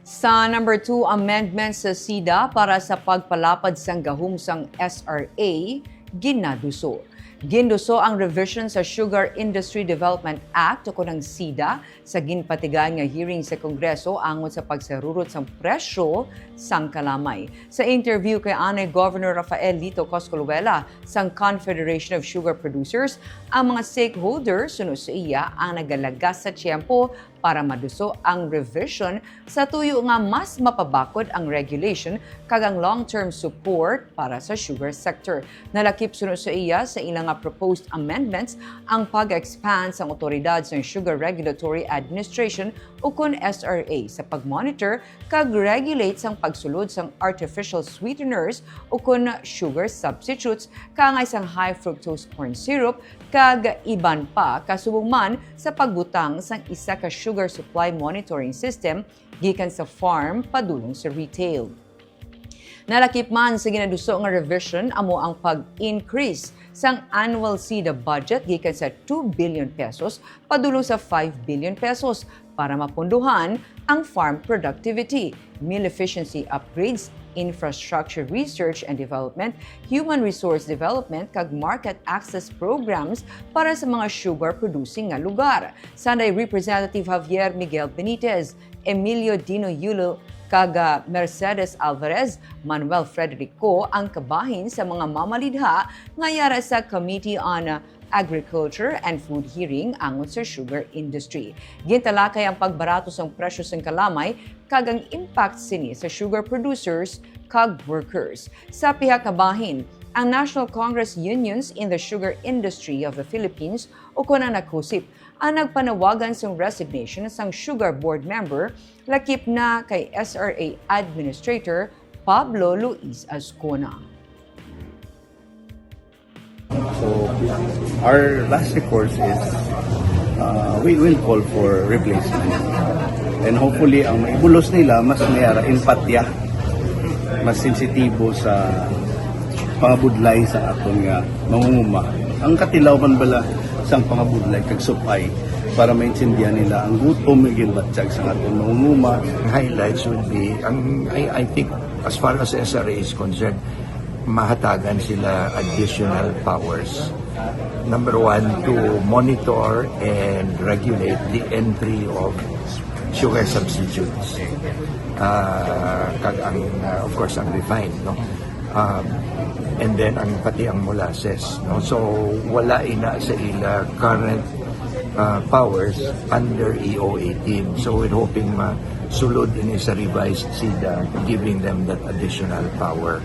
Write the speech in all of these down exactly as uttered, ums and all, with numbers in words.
Sa number two, amendments sa SIDA para sa pagpalapad sang gahom sang S R A, ginaduso. Ginduso ang revision sa Sugar Industry Development Act o kon ang SIDA sa ginpatigayon nga hearing sa Kongreso angon sa pagsarurot sang presyo sang kalamay. Sa interview kay anay Governor Rafael Lito Coscoluela sang Confederation of Sugar Producers, ang mga stakeholders suno sa iya ang nagalagas sa tiyempo para maduso ang revision sa tuyo nga mas mapabakod ang regulation kag ang long-term support para sa sugar sector. Nalakip suno sa iya sa ila nga proposed amendments ang pag-expand sang otoridad sang Sugar Regulatory Administration ukon S R A sa pag-monitor kag regulate sang pagsulod sang artificial sweeteners ukon sugar substitutes kaangay sang high fructose corn syrup kag iban pa, kasubong man sa pagbutang sang isa ka sugar supply monitoring system gikan sa farm padulong sa retail. Nalakip man sa ginaduso nga revision amo ang pag-increase sang annual SIDA budget gikan sa two billion pesos padulong sa five billion pesos para mapunduhan ang farm productivity, meal efficiency upgrades, infrastructure research and development, human resource development, kag market access programs para sa mga sugar producing nga lugar. Sanday Representative Javier Miguel Benitez, Emilio Dino Yulo, kag, ah, Mercedes Alvarez, Manuel Frederico ang kabahin sa mga mamalidha nga yara sa Committee on, ah, Agriculture and Food hearing angon sa sugar industry. Gintalakay ang pagbarato sang presyo sang kalamay kag ang impact sini sa sugar producers kag workers. Sa pihak nga bahin, ang National Congress Unions in the Sugar Industry of the Philippines, ukon ang NACOSIP, ang nagpanawagan sang resignation sang Sugar Board member, lakip na kay S R A Administrator Pablo Luis Azcona. So, our last recourse is, uh, we will call for replacement. And hopefully, ang maibulos nila, mas may ara empatya, mas sensitibo sa pangabudlay sa aton nga mangunguma. Ang katilaw man bala sang pangabudlay kag supay para maintindihan nila ang gutom nga ginbatyag sa aton mangunguma. Highlights would be, ang, I, I think, as far as S R A is concerned, mahatagan sila additional powers. Number one, to monitor and regulate the entry of sugar substitutes. Uh, kag ang, uh, of course, ang refined, no? Um, and then ang pati ang molasses, no? So wala ina sa ila current uh, powers under E O eighteen. So we're hoping ma sulod ini sa revised SIDA, giving them that additional power.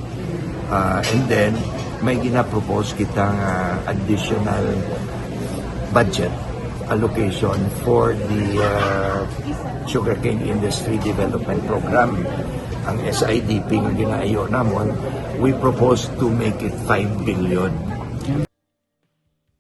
Uh, and then may ginapropose kita nga additional budget allocation for the uh, Sugarcane Industry Development Program. Ang S I D P nga ginaayo namon, we propose to make it five billion.